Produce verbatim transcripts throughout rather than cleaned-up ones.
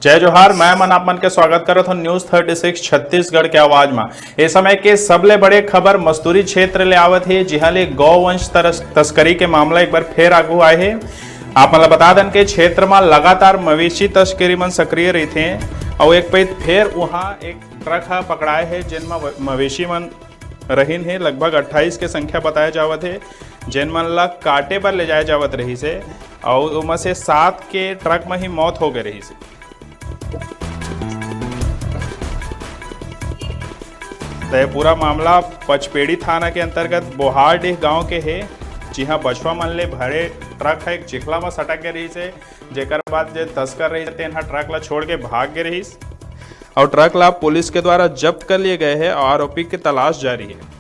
जय जोहार, मैं मन आप मन के स्वागत करत हूं News thirty six छत्तीसगढ़ के आवाज म। ए समय के सबले बड़े खबर मस्तूरी क्षेत्र ले आवत हे, जिहां ले गौवंश तरस-, तस्करी के मामला एक बार फेर आगू आए हे। आप मन ला बता दन के क्षेत्र म लगातार मवेशी तस्करी मन सक्रिय रहिथे, अउ एक पइत फेर उहां एक ट्रक ह पकड़ाए हे, जेन म व-, मवेशी मन रहिन हे, लगभग अट्ठाईस के संख्या बताए जावत हे, जेन मन ला काटे बर ले जाए जावत रहिस हे, अउ ओमा से सात के ट्रक म ही मौत हो गए रहिस हे। त ये पूरा मामला पचपेड़ी थाना के अंतर्गत बोहारडीह गांव के हे, जिहां बछवा मन ले भरे ट्रक ह एक चिखला म सटक गे रहिस हे, जेकर बाद जे तस्कर रहिस हे, तेन ह ट्रक ला छोड़ के भाग गे रहिस। अउ ट्रक ला पुलिस के द्वारा जब्त कर लिए गए हे अउ आरोपी के तलाश जारी हे।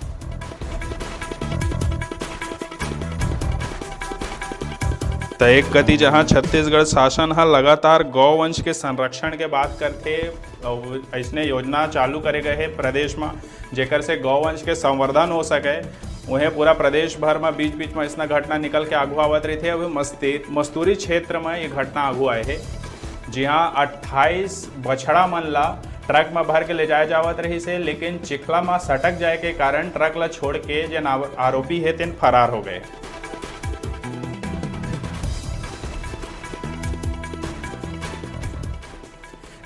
त एक कति जहां छत्तीसगढ़ शासन ह लगातार गौवंश के संरक्षण के बात करथे अउ अइसने योजना चालू करे गए हे प्रदेश म, जेकर से गौवंश के संवर्धन हो सके, उहें पूरा प्रदेश भर म बीच-बीच म अइसना घटना निकल के आगू आवत रहिथे। अभी मस्ती-, मस्तूरी क्षेत्र म ये घटना आगू आए हे, जिहां अट्ठाईस बछड़ा मन ला ट्रक म भर के ले जाए जावत रहिस हे, लेकिन चिखला म सटक जाए के कारण ट्रक ला छोड़ के जेन आव-, आरोपी हे, तेन फरार हो गए।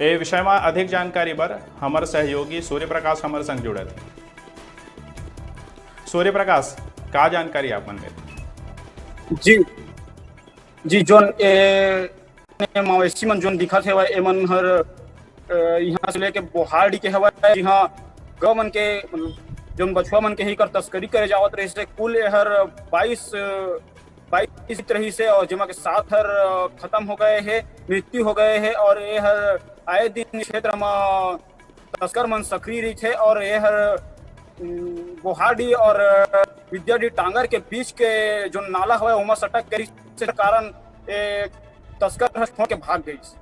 ए विषय म अधिक जानकारी बर हमर सहयोगी सूर्य प्रकाश हमर संग जुड़त हे। सूर्य प्रकाश, का जानकारी आप मन में? जी, जी, जोन ए, ए मवेशी मन जोन दिखत हेवय, एमन हर, अ, इहाँ से लेके बोहारडी के हवय, जिहाँ गौ मन के, मतलब, जोन बछवा मन के ही कर तस्करी करे जावत रहिस हे। कुल एहर बाईस, अ, बाईस रहिस हे और जेमा के सात हर, अ, खत्म हो गए हे, मृत्यु हो गए हे और एहर आए दिन क्षेत्र म तस्कर मन सक्रिय रहिथे और एहर, उम, बोहारडी और, अ, विद्याडी टांगर के बीच के जोन नाला हवय, ओमा सटक के रहिस, कारण ए तस्कर ह छोड़ के भाग गइस।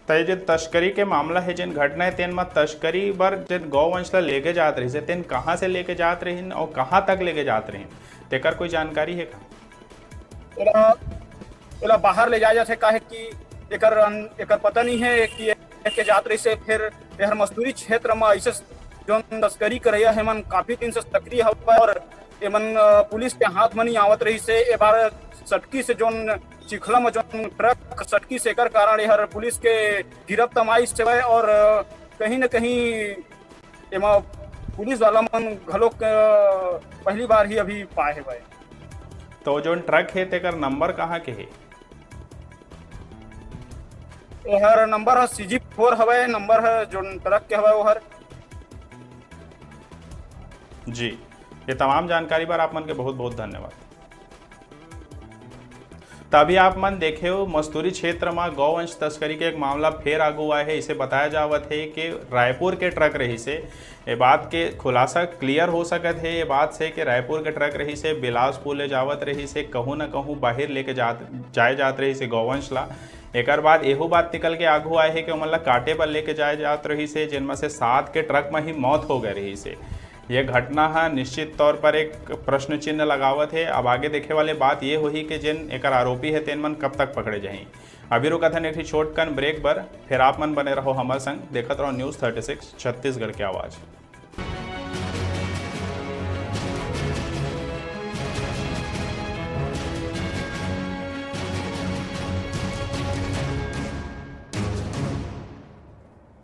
त ये जे तस्करी के मामला हे, जेन घटना हे, तेन म तस्करी बर जेन गौवंश ल लेके जात रहिस हे, तेन कहाँ से लेके जात रहिन अउ कहाँ तक लेके जात रहिन, तेकर कोई जानकारी हे का? एला, एला बाहर ले जाए जाथे, काहे कि एकर अन-, एकर पता नहीं है कि ये के जात रहिस हे। फिर एहर मस्तूरी क्षेत्र म ऐसे जोन तस्करी करैया हे मन काफी दिन से सक्रिय हवय और एमन, अ, पुलिस के हाथ म नहीं आवत रहिस हे। ए बार सटकी से जोन चिखला म जोन ट्रक सटकी से एकर कारण एहर पुलिस के गिरफ्त म आइस हवय और, अ, कहीं न कहीं एमा पुलिस वाला मन घलोक, अ, पहली बार ही अभी पाए हवय। तो जोन ट्रक हे, तेकर नंबर कहाँ के हे? एहर नंबर ह C G four हवय, नंबर ह जोन ट्रक के हवय ओहर। जी, ये तमाम जानकारी बर आप मन के बहुत-बहुत धन्यवाद। त अभी आप मन देखे हो, मस्तूरी क्षेत्र म गौवंश तस्करी के एक मामला फेर आगू आए हे। इसे बताया जावत हे कि रायपुर के ट्रक रहिस हे। ए बात के खुलासा clear हो सकत हे, ए बात से कि रायपुर के ट्रक रहिस हे, बिलासपुर ले जावत रहिस हे, कहूँ न कहूँ बाहिर लेके जात, जाए जात रहिस हे गौवंश ला। एकर बाद एहू बात निकल के आगू आए हे कि ओमन ला काटे बर लेके जाए जात रहिस हे, जेन म से सात के ट्रक म ही मौत हो गए रहिस हे। ये घटना ह निश्चित तौर पर एक प्रश्न चिन्ह लगावत हे। अब आगे देखे वाले बात ये होही कि जेन एकर आरोपी हे, तेन मन कब तक पकड़े जाही। अभी रुकत हन एक ठे छोटकन break बर, फिर आप मन बने रहो हमर संग, देखत रहो News thirty six छत्तीसगढ़ के आवाज़।